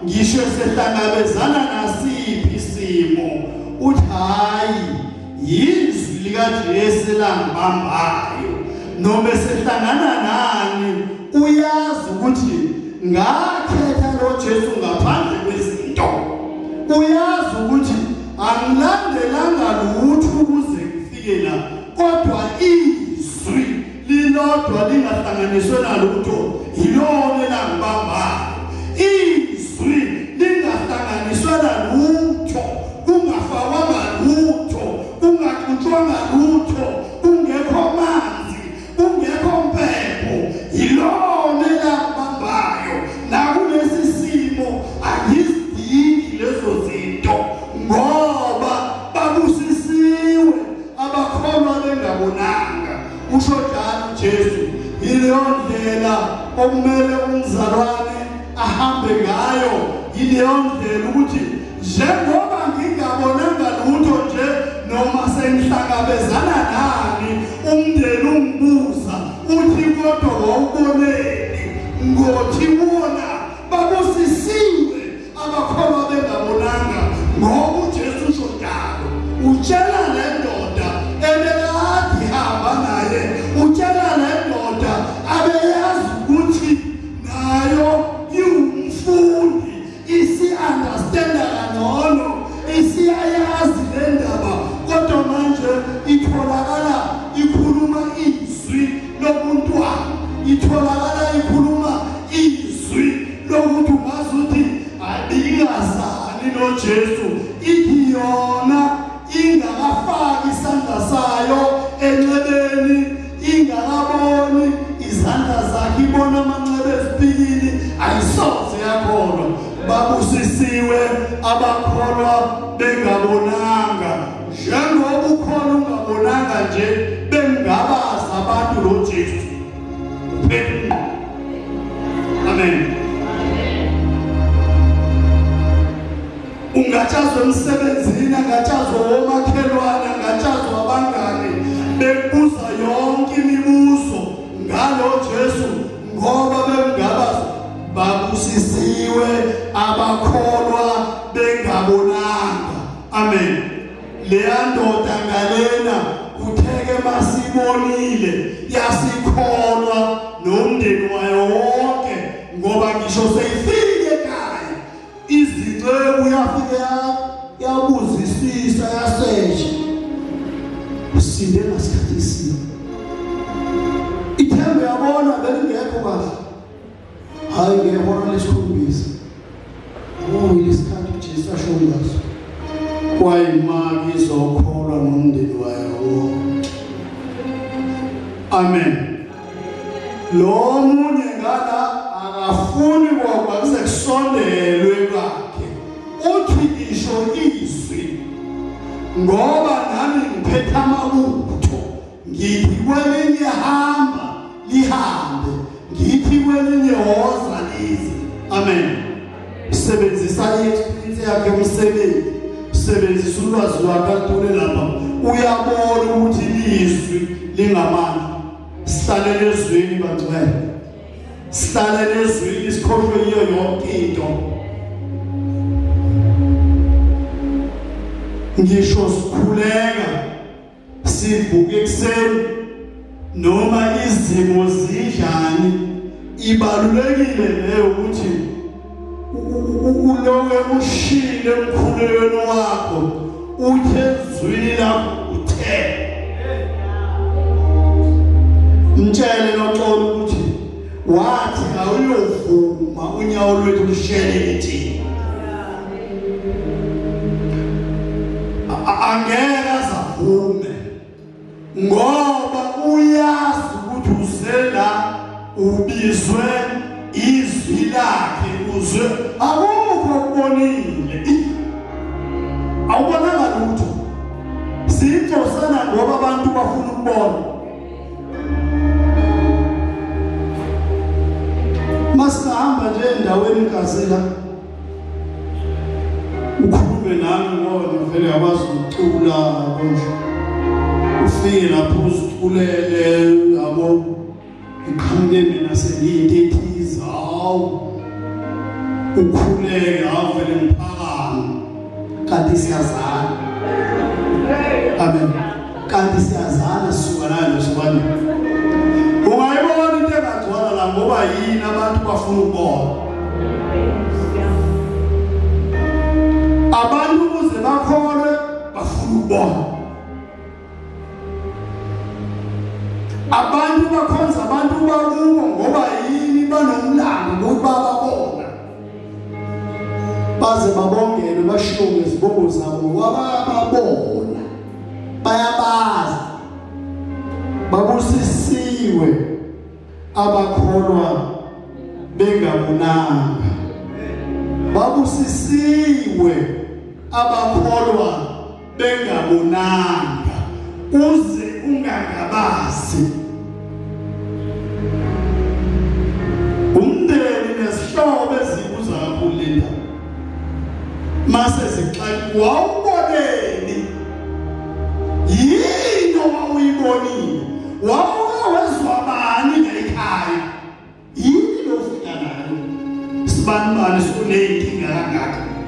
Ngisho sehlangabezana nasiphi isimo uthi hayi yizwi likaJesu langibambayo noma sehlangana nani uyazi ukuthi ngakhetha lo Jesu ngaphandle kwezinto uyazi ukuthi angilandelanga lutho ukuze ngifike la kodwa izwi lilodwa lingahlanganiswe nalutho yilona elangibambayo izwi lingahlanganiswe nalutho kungafakwanga lutho kungaxutshwanga lutho kungekho manzi kungekho mpepho yilona elangibambayo nakulesi simo angizidingi lezo zinto ngoba babusisiwe abakholwa bengabonanga usho njalo uJesu yileyo ndlela okumele umzalwane ahambe ngayo yileyo ndlela ukuthi njengoba ngingabonanga lutho nje noma sengihlangabezana nani umndeni ungibuza uthi kodwa wawuboneni ngothi wona babusisiwe abakholwa bengabonanga ngoba uJesu usho njalo utshela le ndoda ebekade ihamba naye utshela le ndoda abeyazi ukuthi nayo iwumfundi isi-understanda kangcono isiyayazi le ndaba kodwa manje itholakala ikhuluma izwi lobuntwana itholakala ikhuluma izwi lokuthi ungazi ukuthi abingazani noJesu ithi yona ingakafaki isandla sayo enxebeni ingakaboni izandla zakhe ibona amanxeba ezipikini ayisoze yakholwa babusisiwe abakholwa bengabonanga njengoba ukhona ungabonanga nje bengabaza abantu lo Jesu Amen. Ungatshazwa emsebenzini, angatshazwa womakhelwane, angatshazwa abangani, bekubuza yonke imibuzo ngalo Jesu ngoba bengabaza babusisiwe abakholwa bengabonanga. Amen. Leya ndoda ngalena kutheke masibonile yasikholwa nomndeni wayo wonke ngoba ngisho seyifike ekhaya izinceku yafike yabuzisisa yasesha usinde ngasikhathi esini ithemba yabona belingekho kahle hayi ngehora lesikhombisa oh isikhathi uJesu asho ngaso kwayimaki izokholwa nomndeni wayo wonke amen lo munye ngala akafuni ngoba kuze kusondelwe kwakhe uthi ngisho izwi ngoba nami ngiphethe amabutho ngithi kwelinye hamba lihambe ngithi kwelinye woza lize amen usebenzisa i-experience yakhe umsebenzi usebenzisa ulwazi lwakhe alithole lapha uyabona ukuthi ilizwi lingamandla sihlalele ezwini bangcwele sihlalele ezwini sikhohlwe yiyo yonke into ngisho sikhuleka sivuke ekuseni noma izimo zinjani ibalulekile leyo ukuthi uloke ushile emkhulekweni wakho uthe ezwini lakho uthe mtshele noxolo ukuthi wathi awuyovuma unyawo lwethu lushele ethini angeke azavume ngoba uyazi ukuthi uzela ubizwe izwi lakhe uzwe akukho okubonile awubonanga lutho siyingcosana ngoba abantu bafuna ukubona masihamba nje endaweni enkazela ukhulume nami ngoba ngivele yakwazi ukucula yabo nje ufike lapho uziculele yabo ngiqhamuke mina sengiyinto ethize hawu Ukhuleke awuvele ngiphakame. Kanti siyazana. Amen. Kanti siyazana sisuka nayo sobani. Ungayibona into engagcwala la ngoba yini abantu bafuna ukubona. Abantu ukuze bakholwe bafuna ukubona. Abantu bakhonza abantu bakubo ngoba yini banomlando ukuthi bababona. Baze babongelwe bashiwo ngezibongo zabo ngoba bayababona. Bayabazi. Babusisiwe abakholwa bengabonanga. Babusisiwe abakholwa bengabonanga uze ungangabazi umndeni nesihlobo ezibuza kakhulu le ndaba mase zixaki wawuboneni yini owawuyibonile wawuke wezwa bani ekhaya yini lofika nayo sibanibani suneyinkinga kangaka.